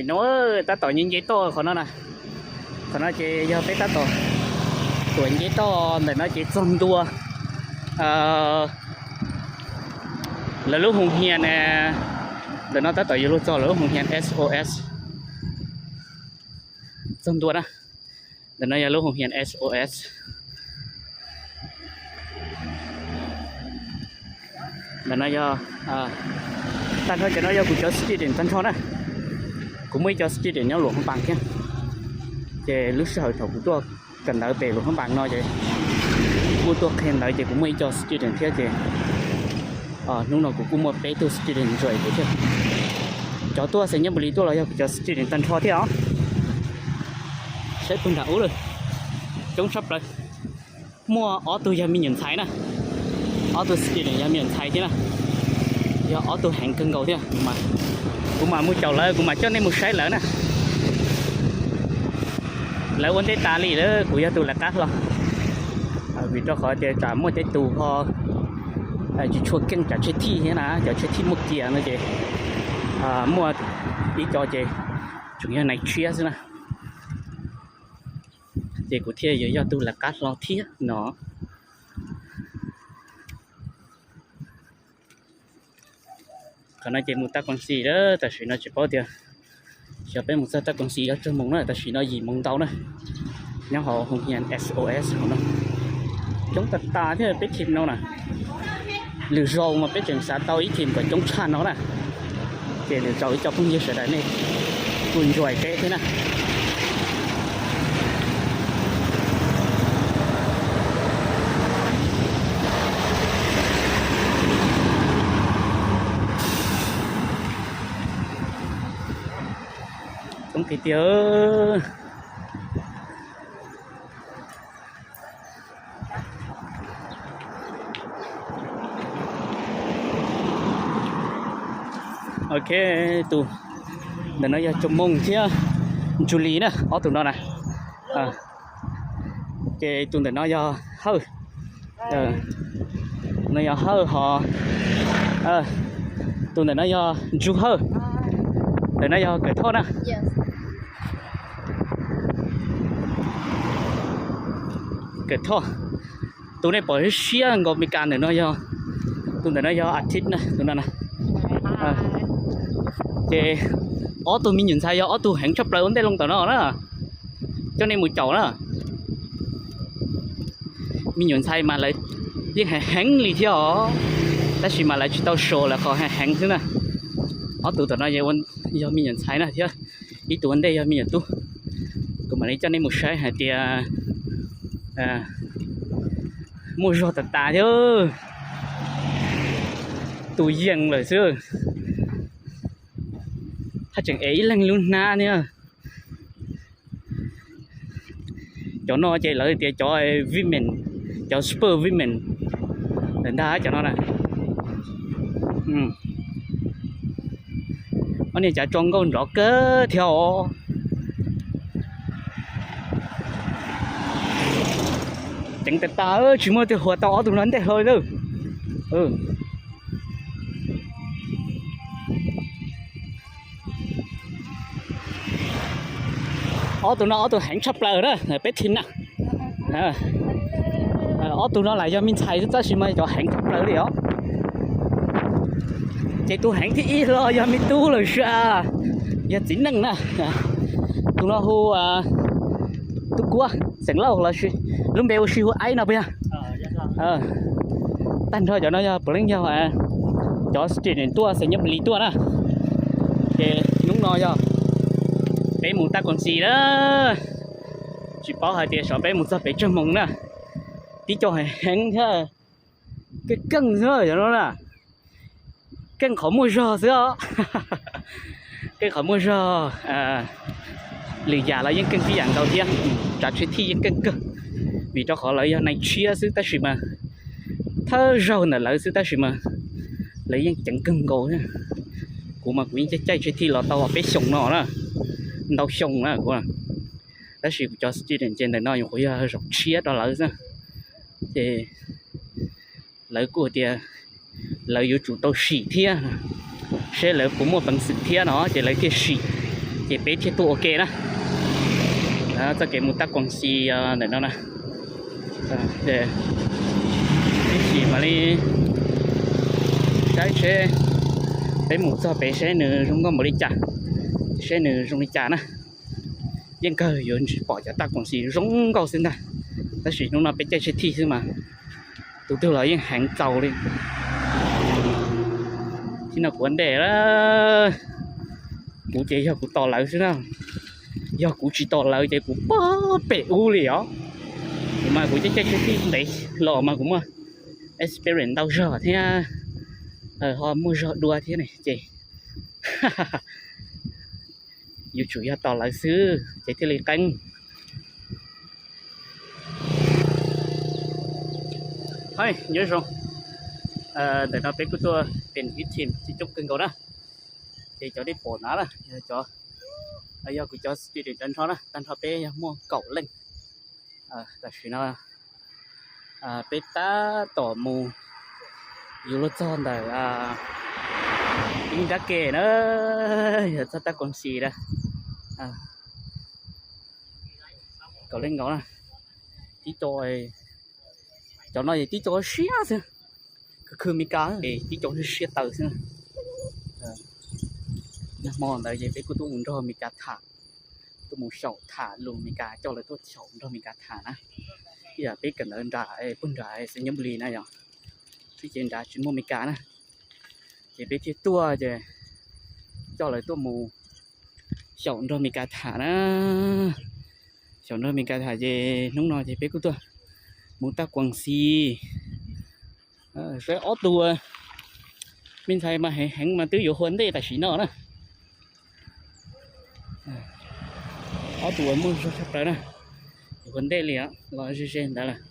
No tab tom nce nce toj qhov no na. Qhov no ces yog peb tab tom tuam nce toj ntawm no ces txog ntua lawv lub hoos hias. Ntawm no tab tom yuav luag txog lawv lub hoos hias S O S. Txog ntua na. Ntawm no yog lub hoos hias S O S. Ntawm no yog, tag nrho cov no yog kuv cov student tag nrho na. Kuv muaj ib co student nyob Luam Phab Npas thiab. Ces lub sij hawm thaum kuv tuaj kawm ntawv pem Luam Phab Npas no ces kuj tuaj qhia ntawv ces kuv muaj ib co student thiab ces hnub no kuv kuj muaj peb tug student nrog kuv thiab. Cov tuaj xeem Nyab Npus Lis tuaj los yog kuv cov student tag nrho thiab os. Saib puag nram ub lawm, coob tshaj plaws. Muaj ob tug yog me nyuam ntxhais na, ob tug student yog me nyuam ntxhais thiab na, yog ob tug heev kawg nkaus thiab. Kuv mam mus caum lawv, kuv mam coj nej mus saib lawv na. Lawv ua ntej tas li lawm, kuv yog tus lawv qab hlo. Vim rau qhov tias tsam muaj tej tus ho tsis tshua keej tsam tshiab thij thiab na, cov tshiab thij muaj kiag no ces muaj ib co ces tseem yog nais tshiab xwb na. Ces kuv thiaj yuav yog tus lawv qab hlo thiab no. Qhov no ces mus Tab Koos Xis lawm, tam sim no tsis paub tias xyov peb mus txog Tab Koos Xis yuav tsawg moos na, tam sim no yim moos ntau na. Nyob hauv hoos hias S O S hauv no coob tas tas thiab peb team no na. Lwm zaus mas peb tseem xav tau ib team kom coob tshaj no na. Ces lwm zaus ib co phooj ywg sawv daws nej kuj enjoy peb thiab na. Coob tiag tiag. Ok, tus ntawm no yog Tsoom Moos thiab Ntsuj Lis na, ob tug no na. Ces tus ntawm no yog Hawj, no yog Hawj hos tus ntawm no yog Ntsuj Hawj, ntawm no yog Kawm Thoj na. Kawm Thoj, tus nej pom siab nkaus Meskas ntawm no yog, tus ntawm no yog Atit na, tus no na. Ces ob tug me nyuam ntxhais yog ob tug heev tshaj plaws ua ntej loo tom no na, coj nej mus caum na. Me nyuam ntxhais mas lawv yeej heev heev li thiab os, tab sis mas lawv tsis tau show lawv qhov heev heev xwb na. Ob tug tom no yog me nyuam ntxhais na thiab ib tug ua ntej yog me nyuam tub. Kuv mam li coj nej mus saib hais tias muaj zog tas tas thiab, tus yees lawm xwb. Haj tseem ev ib leeg lub hnab thiab. Cov no ces lawv tias cov women, cov super women lawm ntag cov no na. Ob niag cav tso nkauj nrov kawg thiab os. Ceev tas tas, tsis muaj tus huas tau ob tug no ntej hlo li. Ob tug no ob tug heev tshaj plaws na peb team na. Ob tug no lam yog me ntxhais xwb tab sis mas cov heev tshaj plaws li os. Ces tus heev thib ib los yog me tub lawm sas, yog txiv neej na. Tus no hu Tub Kuab xeem Lauj los sis lub npe ua si hu Aib no puas yog? Tag nrho cov no yog puav leej yog cov student tuaj xeem Nyab Lis tuaj na. Ces hnub no yog peb mus Tab Koos Xis na, tsis paub hais tias xyov peb mus txog pem tsawg moos na. Tib co heev heev thiab, keej keej xwb cov no na. Keej qhov muaj zog xwb os. Keej qhov muaj zog, lwm yam los yeej keej tib yam nkaus thiab. Tsav tshiab thij yeej keej kawg, vim rau qhov lawv yog neeg tshiab xwb tab sis mas thawj zaug ntawm lawv xwb tab sis mas lawv yeej ceev kawg nkaus. Kuv mas kuv yeej caij caij tshiab thij los tau peb xyoos no na, ntau xyoo na kuv. Tab sis kuv cov student ces ntawm no nyuam qhuav yog zaum tshiab rau lawv xwb. Ces lawv kuj tias lawv yuav tsum tau sim thiab, seb lawv puas muaj peev xwm thiab no ces lawv thiaj sim. Ces peb thiaj tuaj ua ke na. Txoj kev mus Tab Kuas Xis ntawm no na. Ib chim mam li saib seb peb mus txog pem seb nws zoo nkauj npaum li cas, seb nws zoo li cas na. Yeej kawg yuav tsis pom cov Tab Kuas Xis zoo nkauj xwb ntag. Tab sis hnub no peb caij tsheb thij xwb mas tus twg los yeej heev txaus li. Thib no kuv ua ntej, kuv ces yog kuv tos lawv xwb na. Yog kuv tsis tos lawv ces kuv pog pem ub li os. Kuv mas kuv caij caij tsheb thij ntev los mas kuv muaj experience ntau zog thiab, ho muaj zog dua thiab ne ces yus tsum yog tos lawv xwb ces thiaj li qeeb. Hais nyob zoo, ntawm no peb kuj tuaj pem ib team coob coob kawg nkaus na. Ces cov nej pom na, yog cov, yog kuv cov student tag nrho na, tag nrho peb yog muaj kaum leej. Tam sim no peb tab tom mus, yus luag txog ntawm ib nrab ke na, yog txog Tab Kuas Xis na. Kaum leej nkaus na, tib co, cov no ces tib co siab xwb, khw khw Mes Kas, tib co siab siab taw xwb. Nag hmo ntawd ces peb kuj tuaj mus nrog Mes Kas tham, tuaj mus xyaum tham lus Mes Kas, coj lawv tuaj xyaum nrog Mes Kas tham na. Ib yam peb kawm ntawv nram puag nram Xais Nyuj Nplig na yog, peb ces nrad tsis muaj Mes Kas na, ces peb thiaj tuaj ces coj lawv tuaj mus xyaum nrog Mes Kas tham na. Xyaum nrog Mes Kas tham ces hnub no ces peb kuj tuaj mus Tab Kuas Xis. Saib ob tug me ntxhais mas heev heev mas twb yuav hu ua ntej tam sim no na. Ob tug uas muaj zog tshaj plaws na, yuav hu ua ntej li os, los ze ze ntawd lawm.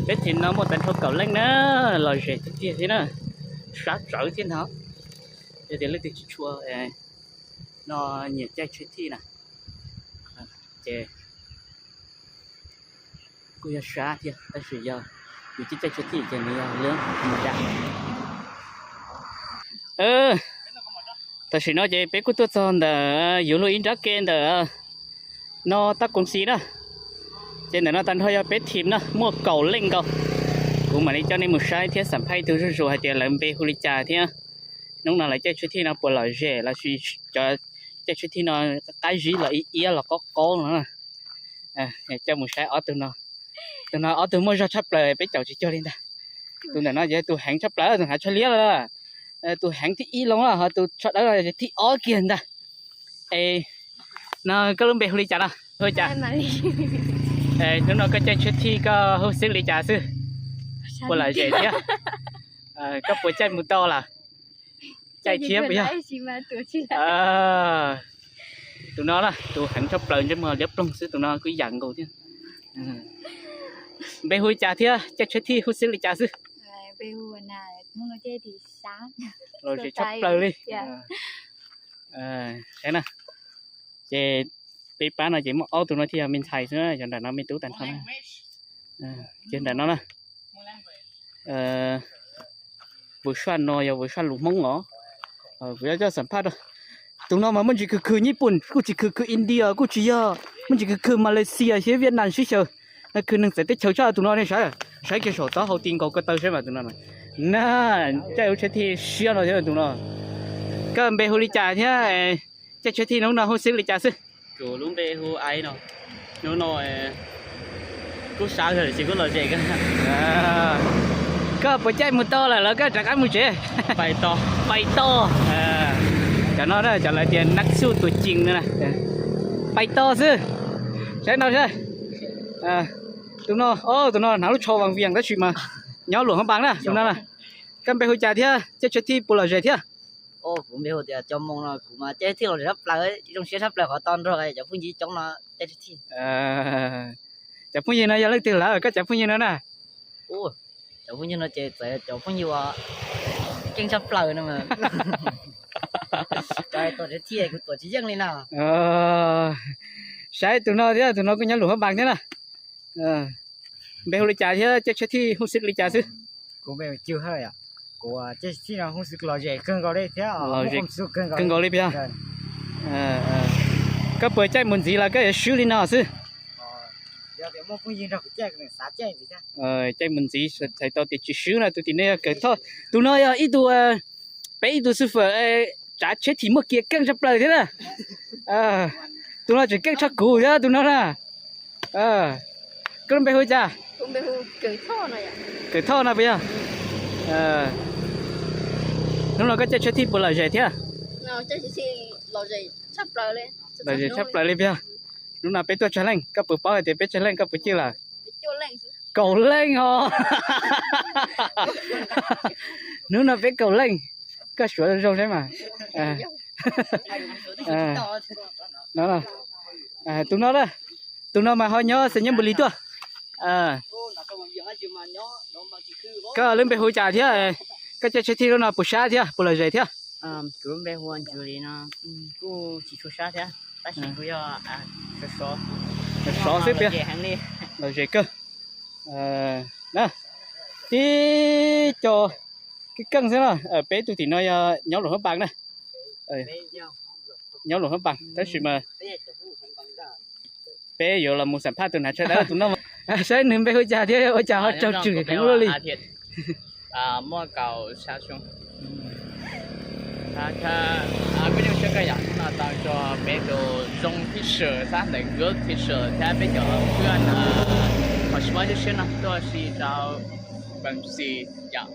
Peb team no muaj tag nrho kaum leej na, lom zem tiag tiag thiab na, sab tsawv thiab ntag. Yog tias leej twg tsis tshua no nyiam caij tsheb thij na, ces kuj yog sab thiab, tab sis yog yus caij caij tsheb thij ces nws yog lub thas mas da. Tam sim no ces peb kuj tuaj txog ntawm yus luag ib nrab ke ntawm no Tab Kuas Xis na. Ces ntawm no tag nrho yog peb team na, muaj kaum leej nkaus. Kuv mam li coj nej mus saib thiab xam phaj ib tug zuj zus hais tias lawv npe hu li cas thiab hnub no lawv caij tsheb thij no puas lom zem los sis cov caij tsheb thij no qab zib los ib iab los qaub qaub no. Coj mus saib ob tug no. Tus no ob tug muaj zog tshaj plaws peb caum tsis cuag li ntag. Tus ntawm no ces tus heev tshaj plaws, tus hnav tsho liab los, tus heev thib ib loo los ho tus tsho dawb thib ob kiag ntag. Es no koj lub npe hu li cas no? Hu cas? Hnub no koj caij tsheb thij koj hu xwb li cas xwb? Puas lom zem thiab? Koj puas caij mus tau lawm? Caij thiab puas yog? Tus no na tus heev tshaj plaws, ntsej muag liab ploog xwb, tus no kuj yam nkaus thiab. Npe hu li cas thiab caij tsheb thij hu xwb li cas xwb? Lom zem tshaj plaws li. Saib na, ces peb pab no ces muaj ob tug no thiaj yog me ntxhais xwb, cov nram no me tub tag nrho na. Ces ntawm no na, vwm saj no yog vwm saj lus Hmoob os. Kuv yuav coj xam phaj rau. Tus no mas muaj ntsis khwv khwv Nyij Pooj, kuj tsis khwv khwv India, kuj tsis yog, muaj ntsis khwv khwv Malaysia thiab Vietnam sib xyaw. Khwv neeg txawv teb chaws tshaj tus no ne, saib, saib kiag saum taub hau ti nkaus ko taw saib mas tus no na, caij lub tsheb thij siab no thiab tus no. Koj npe hu li cas thiab caij tsheb thij hnub no hu xwb li cas xwb? Kuv lub npe hu Ais no. Hnub no kuj sab kawg tiam sis kuj lom zem kawg. Koj puas caij mus tau lawm los koj rov qab mus tsev? Pais tau. Pais tau. Cov no cov lawv tias nab xuj tus cees no na. Pais tau xwb. Saib no saib. Tus no, tus no hnav lub tsho vas vias tab sis mas nyob Luam Hab Npas na, tus no na. Koj npe hu cas thiab caij tsheb thij puas lom zem thiab? Kuv npe hu tias Cov Moos no, kuv mas caij tsheb thij lom zem tshaj plaws, zoo siab tshaj plaws qhov tau nrog cov phooj ywg coob no caij tsheb thij. Cov phooj ywg no yog leej twg lawm, koj cov phooj ywg no na? Cov phooj ywg no ces txawm cov phooj ywg uas keej tshaj plaws no. Cov tuam tsev thij kuv tuam tsis yeej li no. Saib tus no thiab, tus no kuj nyob Luam Phab Npas thiab na. Npe hu li cas thiab caij tsheb thij huj xwb li cas xwb? Kuv npe Cw Hawj, kuv caij tsheb thij no huj xwb los zem kawg nkaus li thiab, kawg nkaus li puas yog? Koj puas caij mus ntxiv los koj yuav swb li no xwb? Caij mus ntxiv txhais tau tias tsis swb no, tus tim no yog Kawm Thoj, tus no yog ib tug, peb ib tug xwb fawm, tsav tsheb thij muaj kiav keej tshaj plaws thiab na. Tus no tseem keej tshaj kuv thiab tus no na. Koj lub npe hu cas? Kawm Thoj no puas yog? Hnub no koj caij tsheb thij puas lom zem thiab? Lom zem tshaj plaws li puas yog? Hnub no peb tuaj tsawg leej, koj puas paub hais tias peb tsawg leej, koj puas cwj lawm? Kaum leej os. Hnub no peb kaum leej, koj suav zoo saib mas. Tus no, tus no mas ho nyob Xais Nyab Npus Lis tuaj. Koj lub npe hu cas thiab? Koj caij tsheb thij lub no puas sab thiab puas lom zem thiab? Kuv lub npe hu ua Ntsuas Lis no, kuj tsis tshua sab thiab, tab sis kuj yog sov xwb tiag, lom zem kawg. Na, tib co keej keej xwb na. Peb tug tim no yog nyob Luam Phab Npas na, nyob Luam Phab Npas tab sis mas peb yuav los mus xam phaj tus hnav tsho dawb tus no. Saib nws npe hu cas thiab ua cas ho raug tswm heev ua luaj li. Muaj kaum xya xyoo. Kuj zoo siab koj yam hnub no tau nrog peb tus zoo thib sawm sab ntawm Good Fisher thiab peb cov hlub, hom sib mob siab no tuaj si rau Pam Xis yom.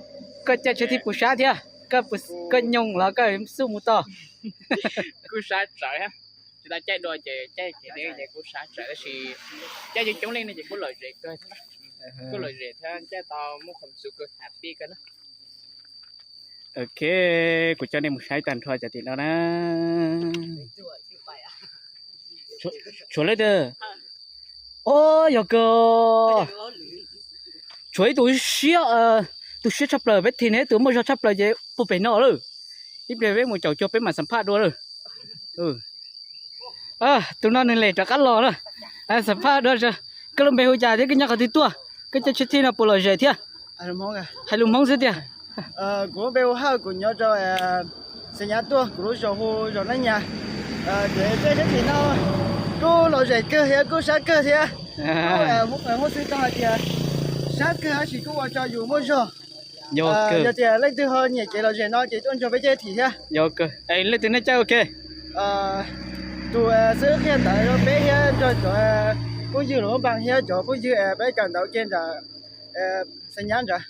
Koj caij tsheb thij puas sab thiab? Koj nyoos los koj xub mus toj? Kuj sab tsawv, tsis tau caij dua ces caij kev deb ces kuj sab tsawv tab sis caij coob coob leej no ces kuj lom zem kawg, kuj lom zem thiab caij tau muaj khuam xu kawg, happy kawg na. Ok, kuv coj nej mus saib tag nrho cov tim no na. Tshuav leej twg? Os, yog kawg. Tshuav ib tug siab, tus siab tshaj plaws peb thim ne, tus muaj zog tshaj plaws ces puag pem no lawm. Ib pliag peb mus caum cuag peb mam xam phaj dua lawm. Tus no nws lem rov qab los na. Xam phaj dua, koj lub npe hu cas thiab koj nyob qhov twg tuaj? Koj caij tsheb thij no puas lom zem thiab? Hais lus Hmoob xwb tiag. Kuv lub npe hu Hawj, kuv nyob rau Xeem Nyab tuaj, kuv lub zos hu zos Nab Nyas. Ces caij tsheb thij no kuj lom zem kawg thiab kuj sab kawg thiab. Kuj muaj xwb tau hais tias sab kawg tab sis kuj ua rau yus muaj zog. Yog tias leej twg ho nyiam kev lom zem no ces tuaj nrog peb caij thim thiab. Leej twg nej caij ua ke? Tus xib hwb qhia ntawv rau peb thiab nrog cov phooj ywg Luam Phab Npas thiab cov phooj ywg peb kawm ntawv ua ke ntawm Xeem Nyab ntawd.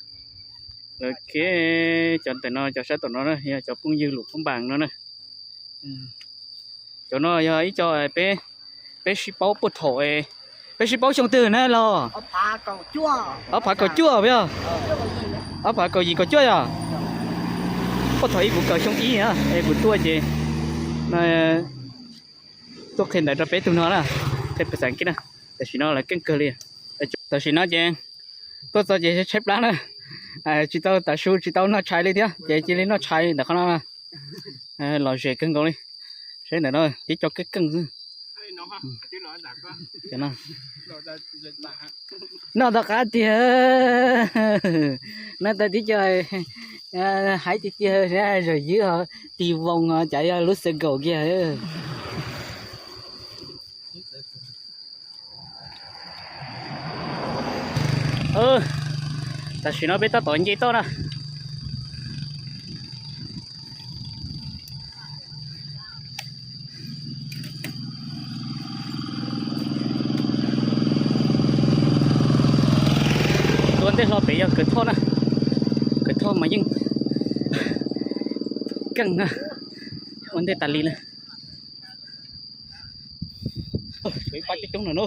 Ok, cov ntawm no, cov sab tom no na yog cov phooj ywg Luam Phab Npas no na. Cov no yog ib co peb, peb sib paub puag thaum, peb sib paub xyoo twg na los? Ob phav kaum cuaj puas yog? Ob phav kaum yim kaum cuaj yog? Puag thaum ub kuv kawm xyoo ib na, es kuv tuaj ces tuaj qhia ntawv rau peb tug no na, qhia pas xas kiv na. Tam sim no lawv keej kawg li. Tam sim no ces tuaj txog ces tshaib plab na, tsis tau tav su tsis tau noj tshais li thiab ces cia li noj tshais ntawm qhov no na. Lom zem kawg nkaus li. Saib ntawm no tib co keej keej xwb. Noj tau qab tiag, noj tau tib co, hais tiag tiag, zog ywb tig voos os, cas yog lub xav kaum kiag. Tam sim no peb tab tom nce toj na. Ua ntej hlo pem yog Kawm Thoj na, Kawm Thoj mas yeej keej na, ua ntej tas li na. Tshuav ib pab coob coob no na.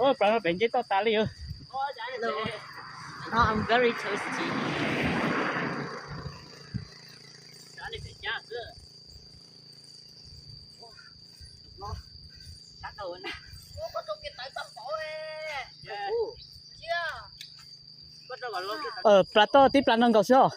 Plaws no pem ntsej toj tas li. Now I'm very thirsty. Plas toj tib plas no nkaus xwb os.